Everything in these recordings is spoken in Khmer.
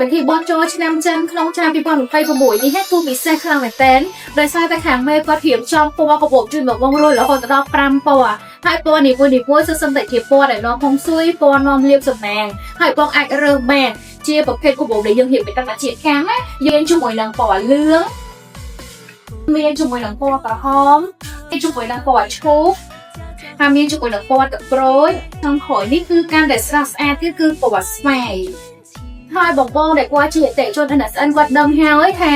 ពិធីបុណ្យចូលឆ្នាំចិនក្នុងឆ្នាំ2026នេះគឺពិសេសខ្លាំងមែនទែនដោយសារតែខាងមេគាត់រៀបចំពណ៌កាបូបជូនមកបងរួចរហូតដល់5ពណ៌ហើយពណ៌នីមួយៗសុទ្ធសឹងតែជាពណ៌ដែលនាំហុងស៊ុយពណ៌នាំលាភសំណាងហើយបងអាចរើសបានជាប្រភេទកាបូបដែលយើងរៀបពីតជាកម្មណាយើងជាមួយនឹងពណ៌លឿងមានជាមួយនឹងពណ៌ក្រហមមានជាមួយនឹងពណ៌ឈូកហើយមានជាមួយនឹងពណ៌ទឹកក្រូចក្នុងក្រោយនេះគឺកាន់តែស្រស់ស្អាតទៀតគឺពណ៌ស្វាយ ហើយបងបងដែលគាត់ជាអតិថិជន NSN គាត់ដឹងហើយថា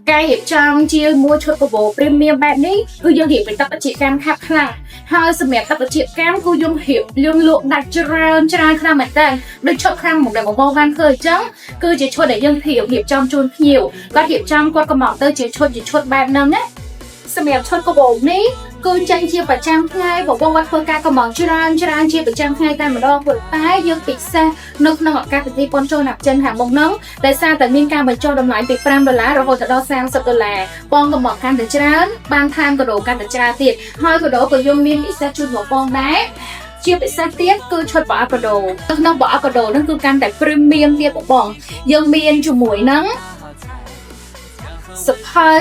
ការរៀបចំជាមួយឈុតកាបូប premium បែបនេះគឺយើងរៀបពីទឹកតិចកម្មខាប់ខ្លាំងហើយសម្រាប់ទឹកតិចកម្មគឺយើងរៀបយើងលក់ដាច់ច្រើនច្រើនខ្លាំងមែនតើដូចឈុតខាងមុខដែលបងបងបានឃើញអញ្ចឹងគឺជាឈុតដែលយើងរៀបរៀបចំជូនភ្ញៀវគាត់រៀបចំគាត់កំងទៅជាឈុតជាឈុតបែបហ្នឹងណាសម្រាប់ឈុតកាបូបនេះគឺចេញជាប្រចាំថ្ងៃបងបងគាត់ធ្វើការកំងច្រើនច្រើនជាប្រចាំថ្ងៃតែម្ដងប៉ុន្តែយើងពិសេសនៅក្នុងឱកាសពិធីបុណ្យចូលឆ្នាំចិនខាងមុខហ្នឹងដោយសារតែមានការបញ្ចុះតម្លៃពី5ដុល្លាររហូតដល់30ដុល្លារបងកំងកាន់តែច្រើនបានថែមកាដូកាន់តែច្រើនទៀតហើយកាដូក៏យើងមានពិសេសជូនបងបងដែរជាពិសេសទៀតគឺឈុតប្រអប់កាដូនៅក្នុងប្រអប់កាដូហ្នឹងគឺកាន់តែ premium ទៀតបងបងយើងមានជាមួយនឹងសភៅ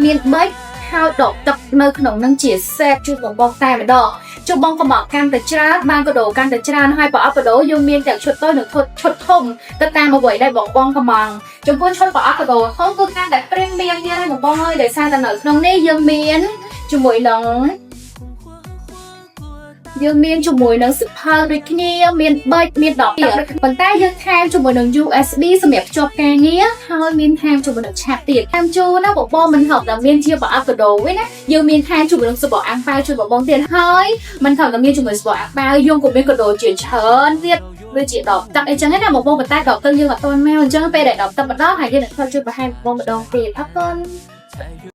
មានបិចហើយដកទឹកនៅក្នុងនឹងជា set ជូនបងបងតែម្ដងជុំបងកំងកាន់តែច្រើនបានកាដូកាន់តែច្រើនហើយប្រអប់កាដូយើងមានទាំងឈុតតូចនិងឈុតធំទៅតាមអ្វីដែលបងបងកំងចំពោះឈុតប្រអប់កាដូធំគឺកាន់តែ premium ទៀតហើយបងបងអើយដោយសារតែនៅក្នុងនេះយើងមានជាមួយនឹងយើងមានជាមួយនឹងសភៅដូចគ្នាមានបិចមានដកទឹកប៉ុន្តែយើងថែមជាមួយនឹង USB សម្រាប់ភ្ជាប់ការងារហើយមានថែមជាមួយនឹងឆាប់ទៀតថែមជូនណាបងបងមិនហប់តែមានជាប្រអប់កាដូវិញណាយើងមានថែមជាមួយនឹងសបកអាំងប៉ាវជូនបងបងទៀតហើយមិនថប់តែមានជាមួយសបកអាំងប៉ាវយើងក៏មានកាដូជាច្រើនទៀតដូចជាដបទឹកអីចឹងណាបងបងប៉ុន្តែដបទឹកយើងអត់ទាន់មកអញ្ចឹងពេលដែលដបទឹកម្ដងហើយយើងនឹងធ្វើជួយបង្ហាញបងបងម្ដងទៀតអរគុណ។